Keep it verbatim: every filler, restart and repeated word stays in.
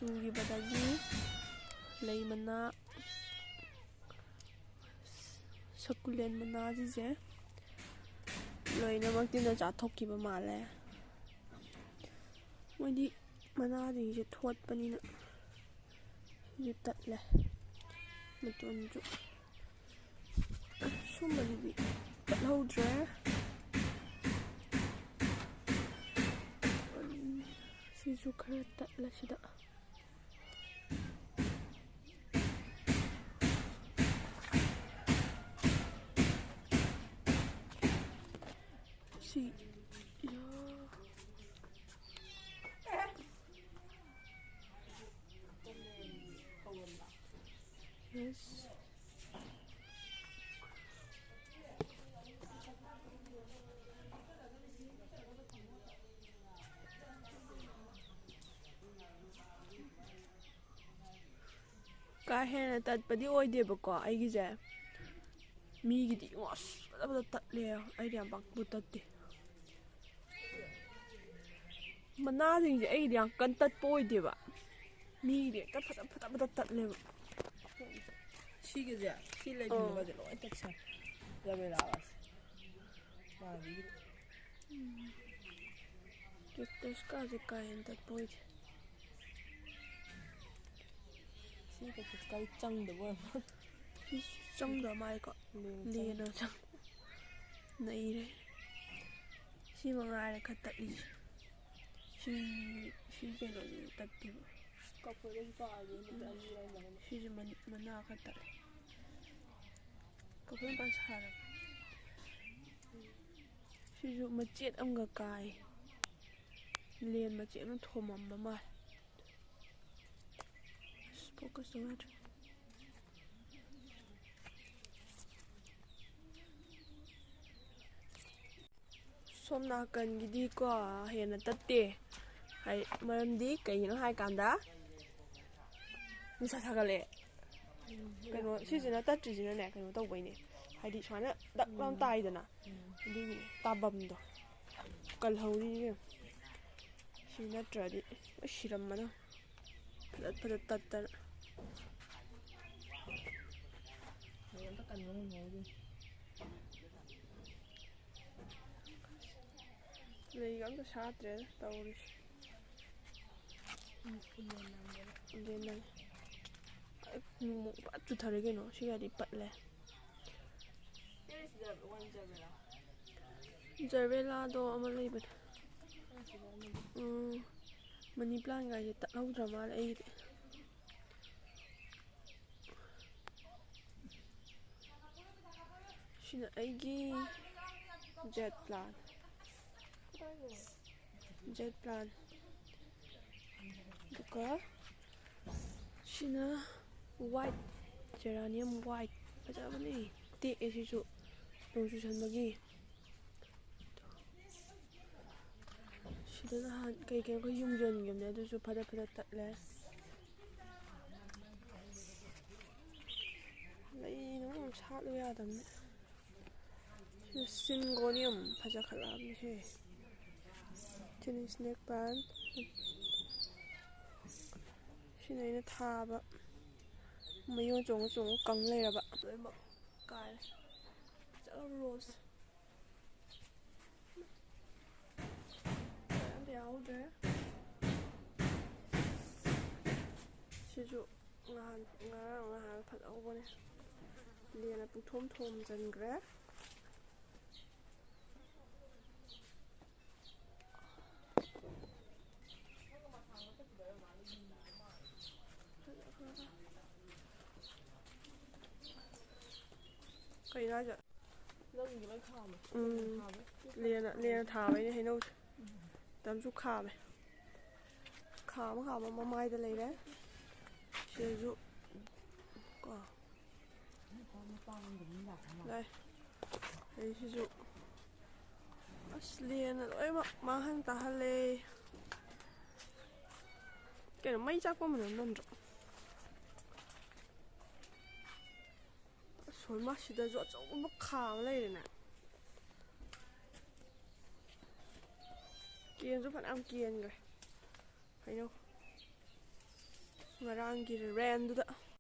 ꯎꯈꯤꯕꯗꯒꯤ ꯂꯩ ꯃꯅꯥ, ꯁꯀꯨꯂꯦꯟ ꯃꯅꯥꯁꯤꯡꯁꯦ ꯂꯣꯏꯅꯃꯛ ꯇꯤꯟꯅ ꯆꯥꯊꯣꯛꯈꯤꯕ ꯃꯥꯜꯂꯦ꯫ ꯃꯣꯏꯗꯤ ꯃꯅꯥꯁꯤꯡꯁꯦ ꯊꯣꯠꯄꯅꯤꯅ ꯁꯤꯁꯨ ꯇꯠꯂꯦ꯫ ꯃꯇꯣꯟꯁꯨ ꯁꯨꯝꯕꯗꯨꯗꯤ ꯇꯠꯍꯧꯗ꯭ꯔꯦ꯫ ꯁꯤꯁꯨ ꯈꯔ ꯇꯠꯂꯦ ꯁꯤꯗ꯫ ꯁꯤ ꯌꯥ- Yes. ꯀꯥ ꯍꯦꯟꯅ ꯇꯠꯄꯗꯤ ꯑꯣꯏꯗꯦꯕꯀꯣ ꯑꯩꯒꯤꯁꯦ꯫ ꯃꯤꯒꯤꯗꯤ ꯌꯦꯡꯉꯣ, ꯑꯁ, ꯐꯖ ꯐꯖ ꯇꯠꯂꯦ꯫ ꯑꯩꯗꯤ ꯌꯥꯝ ꯄꯥꯛꯄꯨ ꯇꯠꯇꯦ꯫ ꯃꯅꯥꯁꯤꯡꯁꯦ ꯑꯩꯒꯤꯗꯤ ꯌꯥꯝ ꯀꯟꯅ ꯇꯠꯄ ꯑꯣꯏꯗꯦꯕ꯫ ꯃꯤꯒꯤꯗꯤ ꯍꯦꯛꯇ ꯐꯖ ꯐꯖ ꯐꯖ ꯇꯠꯂꯦꯕ꯫ ꯁꯤꯒꯁꯦ, ꯁꯤ ꯂꯩꯒꯨꯝꯕꯒꯁꯦ ꯂꯣꯏ ꯇꯠꯁꯦ꯫ ꯖꯕꯦꯂꯥꯒꯁꯦ꯫ ꯃꯥꯒꯤ cactus ꯀꯥꯁꯦ ꯀꯥ ꯍꯦꯟꯅ ꯇꯠꯄ ꯑꯣꯏꯗꯦ꯫ ꯁꯤ cactus ꯀꯥꯁꯦ ꯆꯪꯗꯕ ꯑꯣꯏꯔ ꯃꯥꯜꯂꯦ꯫ ꯁꯤ ꯆꯪꯗꯕ ꯃꯥꯜꯂꯦꯀꯣ꯫ ꯂꯦꯅ ꯆꯪ- ꯂꯦꯅ ꯆꯪ-, ꯅꯩꯔꯦ꯫ ꯁꯤ ꯃꯉꯥꯏꯔꯦ ꯈꯔ ꯇꯠꯂꯤꯁꯦ꯫ ꯁꯤ, ꯁꯤ ꯀꯩꯅꯣꯁꯤꯁꯨ ꯇꯠꯇꯦꯕ꯫ ꯀꯛꯄꯗꯁꯨ ꯇꯥꯔꯗꯤ ꯅꯨꯃꯤꯠ ꯑꯅꯤ ꯂꯩꯔꯝꯃꯅꯤ꯫ ꯁꯤꯁꯨ ꯃꯟ-, ꯃꯅꯥ ꯈꯔ ꯇꯠꯂꯦ꯫ ꯀꯛꯄ ꯃꯄꯥꯟ ꯁꯥꯔꯒ꯫ ꯁꯤꯁꯨ ꯃꯆꯦꯠ ꯑꯃꯒ ꯀꯥꯏ꯫ ꯂꯦꯟ ꯃꯆꯦꯠ ꯑꯃ ꯊꯣꯝꯃꯝꯕ ꯃꯥꯜꯂꯦ꯫ ꯑꯁ, focus ꯇꯧ ꯌꯥꯗ꯭ꯔꯦ꯫ ꯁꯣꯝ ꯅꯥꯀꯟꯒꯤꯗꯤꯀꯣ ꯍꯦꯟꯅ ꯇꯠꯇꯦ꯫ ꯍꯥꯏ, ꯃꯔꯝꯗꯤ ꯀꯩꯒꯤꯅꯣ ꯍꯥꯏꯀꯥꯟꯗ ꯅꯨꯡꯁꯥ ꯁꯥꯒꯠꯂꯛꯑꯦ꯫ ꯀꯩꯅꯣ, ꯁꯤꯁꯤꯅ ꯇꯠꯇ꯭ꯔꯤꯁꯤꯅꯅꯦ ꯀꯩꯅꯣ ꯇꯧꯕꯩꯅꯦ꯫ ꯍꯥꯏꯗꯤ ꯁꯨꯃꯥꯏꯅ ꯗꯛ ꯂꯥꯎ ꯎꯝ꯫ ꯇꯥꯏꯗꯅ꯫ ꯎꯝ꯫ ꯑꯗꯨꯒꯤ ꯇꯥꯕꯝꯗꯣ꯫ ꯀꯜꯍꯧꯔꯤ ꯏꯕꯦꯝꯃ꯫ ꯁꯤ ꯅꯠꯇ꯭ꯔꯗꯤ ꯂꯣꯏ ꯁꯤꯔꯝꯃꯗꯝ꯫ ꯐꯖ ꯐꯖ ꯇꯠꯇꯅ꯫ ꯍꯌꯦꯡ ꯑꯝꯇ ꯀꯟꯕ ꯉꯝꯍꯧꯗꯦ꯫ ꯂꯩꯒ ꯑꯝꯇ ꯁꯥꯠꯇ꯭ꯔꯦꯗ ꯇꯧꯔꯤꯁꯦ꯫ ꯎꯝ, ꯎꯂꯦꯟ ꯅꯪꯉꯦ꯫ ꯅꯣꯡ ꯐꯖ ꯆꯨꯊꯔꯦ ꯀꯩꯅꯣ, ꯁꯤ ꯒꯥꯔꯤ ꯄꯠꯂꯦ꯫ ꯖꯔꯕꯦꯂꯥꯗꯣ ꯑꯃ ꯂꯩꯕꯅꯦ꯫ ꯎꯝ, ꯃꯅꯤ ꯄ꯭ꯂꯥꯟꯒꯥꯏꯁꯦ ꯇꯠꯍꯧꯗ꯭ꯔ ꯃꯥꯜꯂꯦ ꯑꯩꯒꯤꯗꯤ꯫ ꯁꯤꯅ ꯑꯩꯒꯤ ꯖꯦꯠ ꯄ꯭ꯂꯥꯟ꯫ Z plan. ꯑꯗꯨꯒ ꯁꯤꯅ ꯋꯥꯏꯠ, ꯖꯦꯔꯥꯅꯤꯌꯝ ꯋꯥꯏꯠ꯫ ꯐꯖꯕꯅꯦ꯫ ꯇꯦꯛꯑꯦ ꯁꯤꯁꯨ ꯅꯣꯡ ꯆꯨꯁꯟꯕꯒꯤ꯫ ꯁꯤꯗ ꯅꯍꯥꯟ ꯀꯩ ꯀꯩꯅꯣ ꯈꯔ ꯌꯨꯡꯁꯤꯟꯈꯤꯕꯅꯦ, ꯑꯗꯨꯁꯨ ꯐꯗꯠ ꯐꯗꯠ ꯇꯠꯂꯦ꯫ ꯂꯩꯅ ꯃꯔꯣꯟ ꯑꯃ ꯁꯥꯠꯂꯨ ꯌꯥꯗꯕꯅꯦ꯫ ꯁꯤꯗ ꯁꯤꯟꯒꯣꯅꯤꯌꯝ ꯐꯖꯈꯠꯂꯛꯑꯕꯅꯦ ꯁꯤ꯫ ꯁꯤꯅ ꯁ꯭ꯅꯦꯛ ꯄ꯭ꯂꯥꯟ꯫ ꯁꯤꯅ ꯑꯩꯅ ꯊꯥꯕ꯫ ꯃꯌꯣꯟ ꯆꯣꯡꯉ ꯆꯣꯡꯉ ꯀꯪ ꯂꯩꯔꯕ꯫ ꯂꯣꯏꯅꯃꯛ ꯀꯥꯏꯔꯦ꯫ ꯐꯖꯈ꯭ꯔꯕ ꯔꯣꯁ꯫ ꯑꯝꯇ ꯌꯥꯎꯍꯧꯗ꯭ꯔꯦ꯫ ꯁꯤꯁꯨ ꯉꯍꯥꯟ, ꯉꯔꯥꯡ ꯉꯍꯥꯟ ꯐꯖꯍꯧꯕꯅꯦ꯫ ꯂꯦꯟꯅ ꯄꯨꯡꯊꯣꯝ ꯊꯣꯝꯖꯤꯟꯈ꯭ꯔꯦ꯫ ꯀꯩꯅꯣ ꯍꯥꯏꯁꯦ? ꯅꯪꯒꯤꯗꯤ ꯂꯣꯏ ꯈꯥꯝꯃꯦ꯫ ꯎꯝ꯫ ꯈꯥꯝꯃꯦ꯫ ꯂꯦꯟꯅ, ꯂꯦꯟꯅ ꯊꯥꯕꯩꯅꯦ ꯍꯩꯅꯧꯁꯦ꯫ ꯃꯇꯝꯁꯨ ꯈꯥꯝꯃꯦ꯫ ꯈꯥꯝꯃ ꯈꯥꯝꯃ ꯃꯃꯥꯏꯗ ꯂꯩꯔꯦ꯫ ꯁꯤꯗꯁꯨ ꯀꯣ꯫ ꯂꯥꯛꯑꯦ꯫ ꯑꯩ ꯁꯤꯁꯨ ꯑꯁ ꯂꯦꯟꯅ ꯂꯣꯏꯅꯃꯛ ꯃꯥꯡꯍꯟ ꯇꯥꯍꯜꯂꯦ꯫ ꯀꯩꯅꯣ ꯃꯩ ꯆꯥꯛꯄ ꯃꯅꯝ ꯅꯝꯗ꯭ꯔꯣ? ꯑꯁ, ꯍꯣꯏ, ꯃꯥ ꯁꯤꯗꯁꯨ ꯑꯆꯧꯕ ꯑꯃ ꯈꯥ ꯑꯃ ꯂꯩꯔꯦꯅꯦ꯫ ꯀꯦꯟꯁꯨ ꯐꯅꯌꯥꯝ ꯀꯦꯟꯈ꯭ꯔꯦ꯫ ꯍꯩꯅꯧ꯫ ꯉꯔꯥꯡꯒꯤ ꯔꯦꯟꯗꯨꯗ꯫